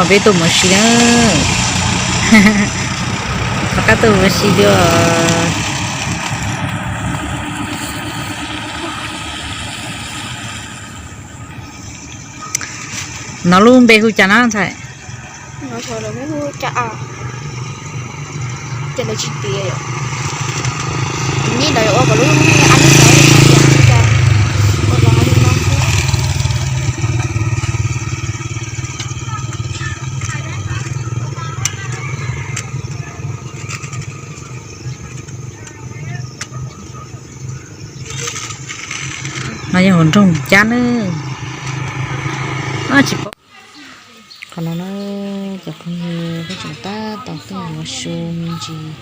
Peb tuaj mus ua si na. Rov qab tuaj mus ua si dua. No lub npe hu cas na ntxhais? Ces lawv tsis tias yom. Tus nyib ntawd ua kom lub ab lub xav li no tias ua los li no xwb. No yog hauv nroog Cab na. Tsis paub. Qhov no na, cov phooj ywg, peb tseem tab tom tuaj yuav su me ntsis,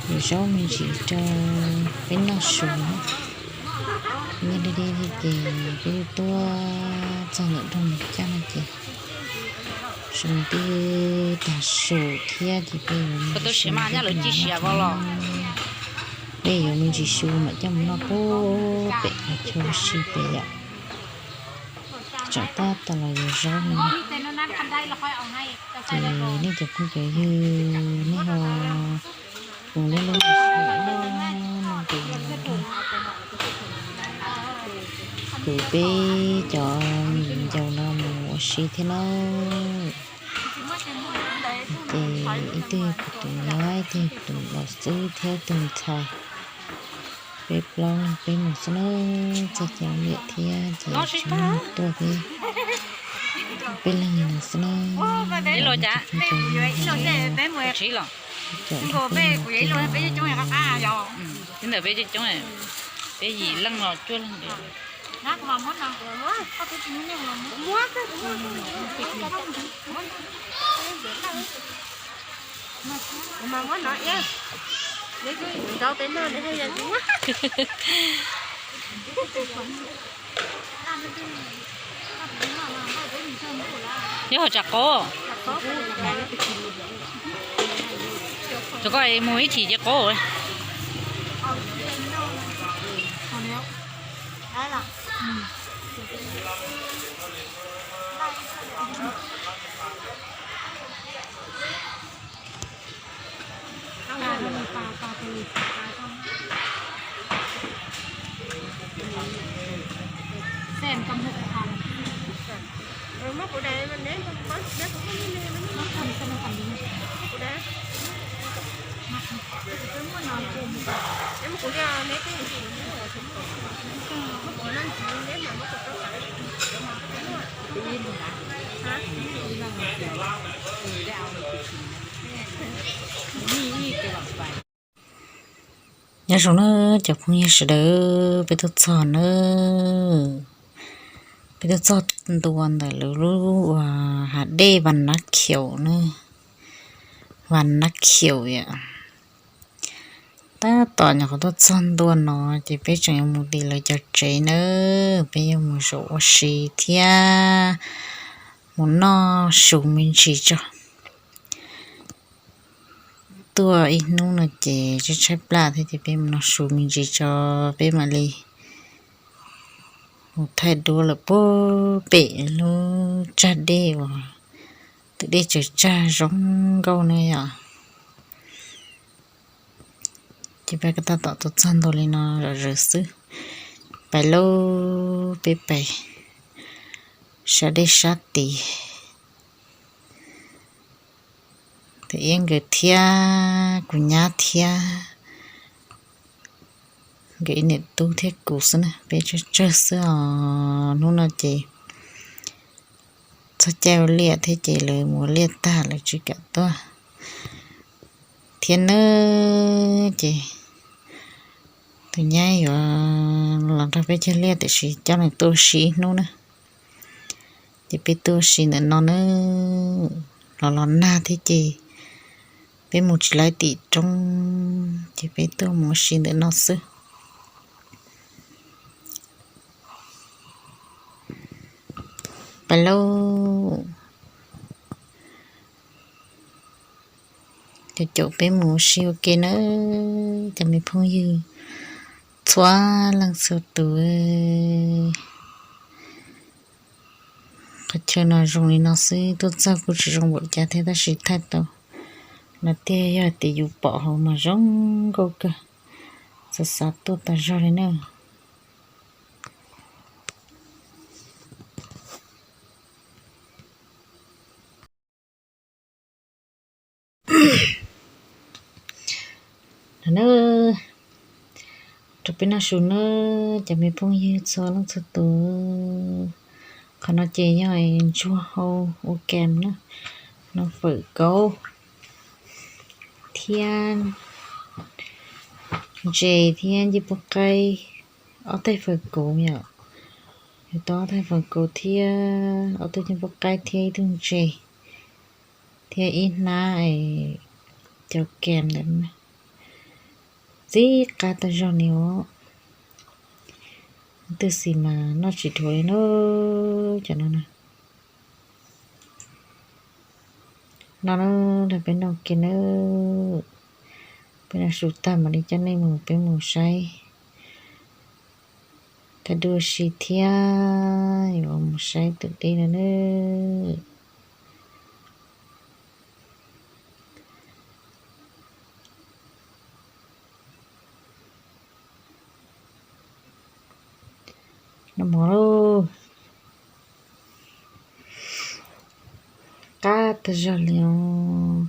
yuav zaub me ntsis rau peb noj su. Nyob deb deb thiab ces peb tuaj txog ntawm nroog Cab no ces su tib tag su thiab ces peb yuav, peb yuav me ntsis su mam coj mus noj puag pem qhov chaw ua si pem yom. Tseem tab tom los yuav zaub no. Ces nej cov phooj cov ywg, nej ho mus lub lub noj no ces kuv peb cov viv ncaus no mus ua si thiab na. Ces ib tug yog kuv tus nyab, ib tug yog kuv tus laus xwb thiab ib tug ntxhais. Peb plaub leeg peb mus xwb na, txog cov liam thiab ces tsis muaj tuaj peb, peb leeg no xwb na. Peb coob, peb yim leej los cuaj leeg. Mas muab no iab, neb twb yuav nrau peb noj neb thiaj yog tsis muab. Yog tsam qaub, tsam koj mus ib chim ces qaub. Nyob zoo na cov phooj ywg sawv daws, peb tuaj txog na, peb tuaj txog ntua ntawm lawv lub uas hav dej Vas Nab Khiaum na, Vas Nab Khiaum yom. Tab tom nyuam qhuav tuaj txog ntua no ces peb tseem yuav mus tim lawv cov tsev na, peb yuav mus zaum ua si thiab mus noj su me ntsis tso. Tuaj ib hnub no ces tshaib tshaib plab thiab ces peb mus noj su me ntsis tso, peb mam li mus thaij duab lawm puag pem lub tsag dej uas tus dej tsaws tsag zoo nkauj na yom. Ces peb tab tom tuaj txog ntua li no zom zaws xwb. Pais lauj, peb pais sab dej sab tid. Tus Iab nkawd thiab kuv nyab thiab nkawd ib niam tub thiab kuv xwb na, peb tsawg tsawg xwb os. Hnub no ces txog caij ua liaj thiab ces lawv mus ua liaj tag lawv tsis kam tuaj thiab nawb. Ces tus nyab yuav los nrog peb cog liaj tiam sis coj nws tuaj ua si ib hnub na. Ces peb tuaj ua si ntawm no na, los los nag thiab ces peb mus tsis laib tim roob ces peb tuaj mus ua si ntawm no xwb. Pais lauj. Ces caum peb mus ua si ua ke nawb cov me phooj ywg txhua leej txhua tus. Qhov Chaw no zoo li no xwb, tuaj txog kuj tsis zoo npaum cas thiab tab sis thaij tau no tiag, yog tias yus pom hauv mas zoo nkauj kawg, xav xav tuaj tas zog li na. No na, rau peb noj su na, cov me phooj ywg txhua leej txhua tus. Qhov no ces yog ntsuag hau ua kem na, no fawm kauv thiab ntses thiab ncej puab qaib, ob taig fawm kauv yom, yus tau ob taig fawm kauv thiab ob tug ncej puab qaib thiab ib tug ntses thiab ib hnab cov kem ntawd. Txib qab tag zog li os. Twb xis mas noj tsis dhuav li na, cov no na. No na, peb noj ke na, peb noj su tag mam li coj nej mus, peb mus saib thaij dua si thiab yuav mus saib tus dej no na. Noj mov lauj, qab tag zog li os.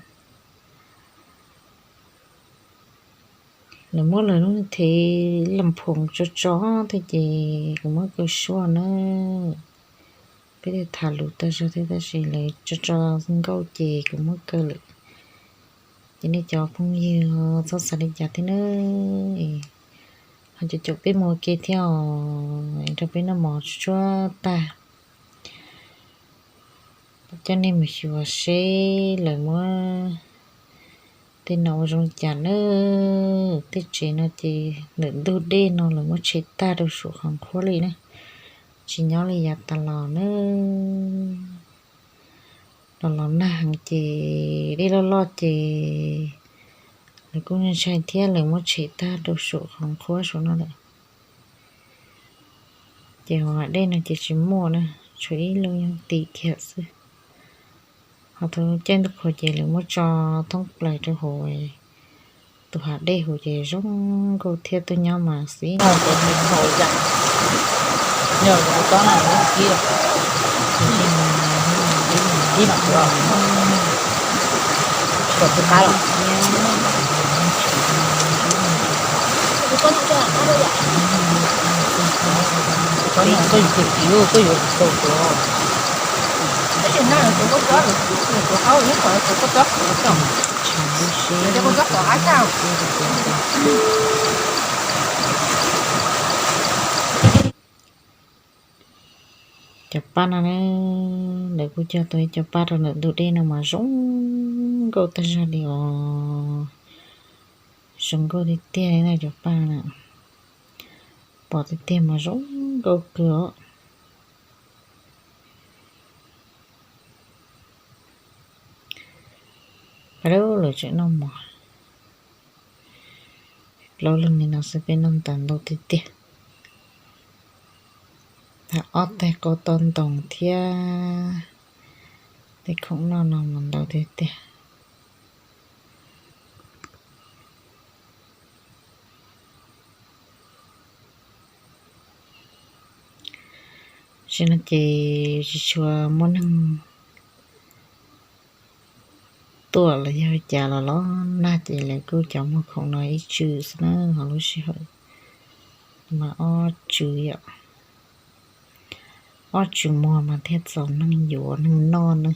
Lawv muab lawv lub thev las phoom tso tso thiab ces kuv muab kaw suab na. Peb thiaj tham lus tag zog thiab tab sis lawv tso tso nkauj ces kuv muab kaw lawm. Ces nej cov phooj ywg txhob xav li cas thiab na. Ho cov caum peb mus ua ke thiab os, rau peb noj mov tsuag tsuag tag, coj nej mus xyuas seb lawv muab tej no ua zoo li cas na. Tej tsev no ces ntawm ntug dej no lawv muab tshem tag rau saum qhov nqhuab li na, tsis nyob li yav tas los na. Los los nag heev ces dej loj loj ces lawv kuj ntshai thiab lawv muab tshem tag rau saum qhov nqhuab saum no lawm. Ces hauv hav dej no ces tsis muaj na, tshuav ib lub yoov tim kiag xwb. Ho tus caij ntuj qhua ces lawv muab tso thoob plaws rau hauv tus hav dej hauv ces zoo nkauj thiab tuaj nyob mas xib. Cov paj no na, lawv kuj cog tau ib cov paj rau ntawm ntug dej no mas zoo nkauj tag zog li os. Zoo nkauj tiag tiag li na cov paj na. Pom tiag tiag mas zoo nkauj kawg os. Peb lub lawv tseem noj mov, plaub leeg li no xwb peb noj tas ntau tiag tiag. Ob taig qau toj ntoos thiab tej khoom noj no mas ntau tiag tiag. Tam sim no ces tsis tshua muaj neeg tuaj los yog cas los los nag ces lawv kuj cov muag khoom no ib tsw xwb na, ho lub sij hawm mas ob tsw yom, ob tsw muag mas thiaj txaus neeg yuav neeg noj na.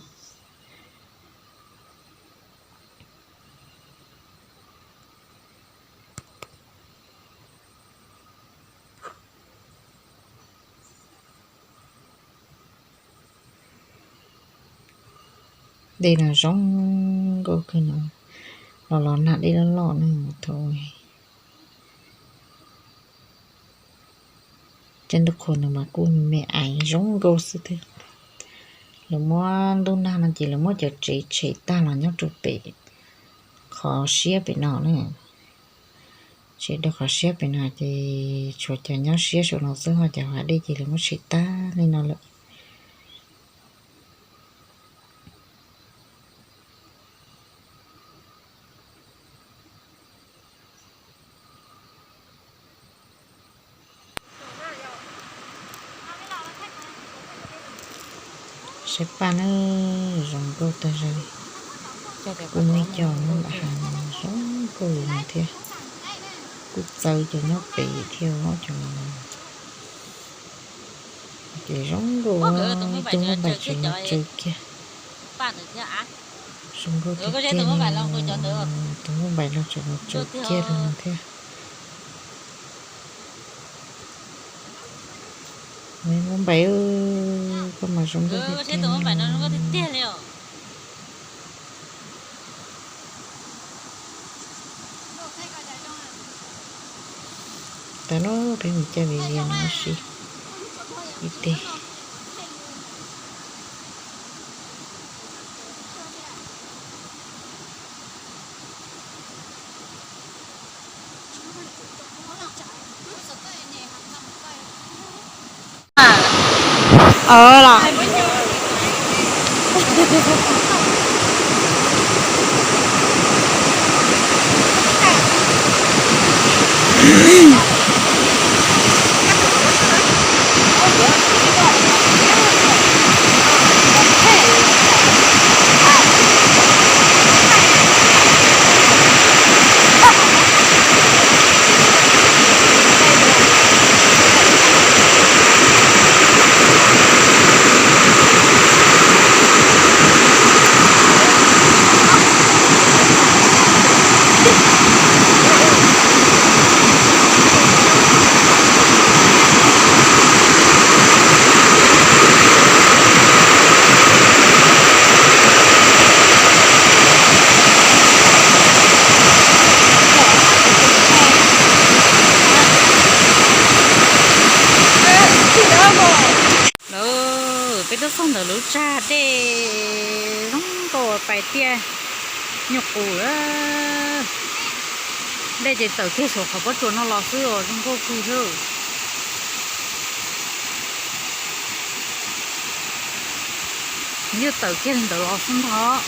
Dej no zoo nkauj kawg no, los los nag dej loj loj na thaum caij ntuj qhua no mas kuj me me aiv zoo nkauj xwb thiab. Lawv muab ntuj nag no ces lawv muab cov tsev tshem tag los nyob rau pem qhov siab pem no na. Tshem rau qhov siab pem no ces tshuav cov nyob siab saum no xwb, ho cov hav dej ces lawv muab tshem tag li no lawm. Saib paj na, zoo nkauj tag zog li. Kuj muaj ib co nyob nram hav no zoo nkauj li no thiab. Kuj txawv cov nyob pem thiab os cov no. Ces zoo nkauj, tus npauj npaim tseem los tsaws kiag. Zoo nkauj tiag tiag li, tus npauj npaim no tseem los tsaws kiag li no thiab. Npauj npaim, koj mas zoo nkauj tiag tiag li. Tag no peb mus caij video no ua si ib teg. Peb tuaj txog ntawm lub tsag dej zoo nkauj pais tiaj nyuj qus. Dej ces tawm kiag saum qhov pob tsuas no los xwb os, zoo nkauj kawg thiab. Yeej tawm kiag li ntawd los xwb ntag.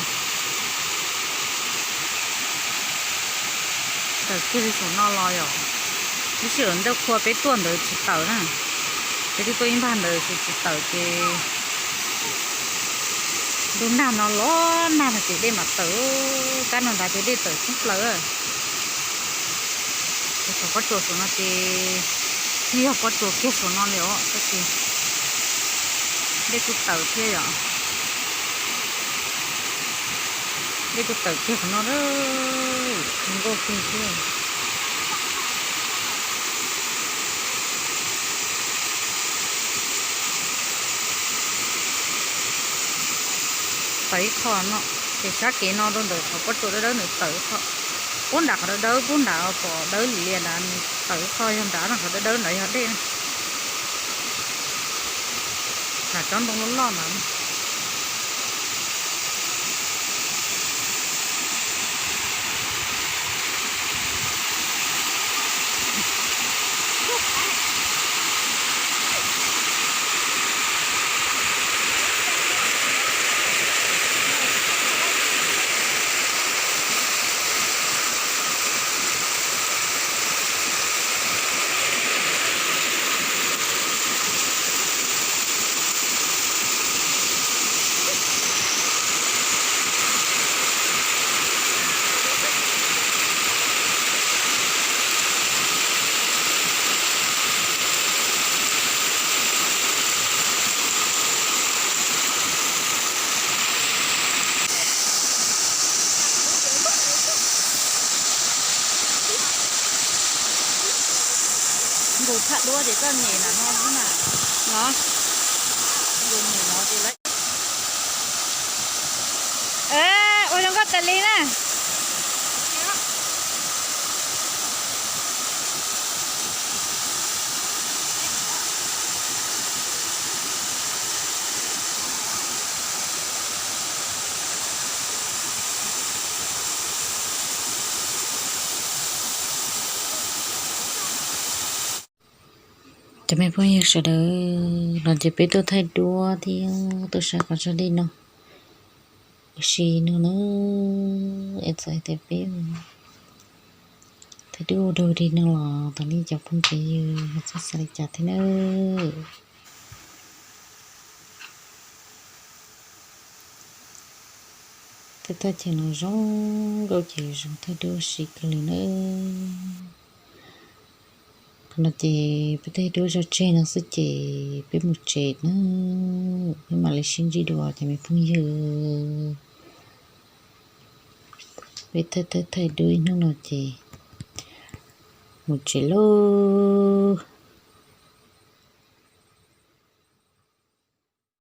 Tawm kiag li saum no los yom. Tab sis lawv ntawd qhua peb tuaj ntawd tsis tawm na. Peb twb tuaj ib npag ntawd tsis tawm ces ntuj nag no los nag no ces dej mam tawm, kab no nrad ces dej tawm tib plaws. Ces qhov pob tsuas saum no ces twb yog pob tsuas kiag saum no li os, tab sis dej kuj tawm thiab yom. Dej kuj tawm kiag qhov no, zoo nkauj kawg thiab. Tawm ib qho no, ces sab kev no rau ntawm qhov pob tsuas dawb dawb ntawd tawm ib qho. Puag nram qhov dawb dawb, puag nram pom dawb li nrad tawm ib qho, yog nrad no qhov dawb dawb ntawd yog dej na. Nram tsob ntoo loj loj ntawd. Nqus phaj duab ces koj nyem nram no xwb na. Los, nqus nyem no ces lawv. Ua zoo nkauj tas li na. Cov me phooj ywg sawv daws, no ces peb tuaj thaij duab thiab tuaj saib qhov tsag dej no ua si no na. Es txawm tias peb thaij duab ua dog dig no los tau nej cov phooj cov ywg ho txhob xav li cas thiab nawb. Thawj chaw no zoo nkauj ces zoo thaij duab ua si kawg li nawb. Qhov no ces peb thaij duab zog tseg no xwb ces peb mus tsev nawb, peb mam li sib ntsib dua cov me phooj ywg. Peb thaij thaij thaij duab ib hnub no ces mus tsev lauj.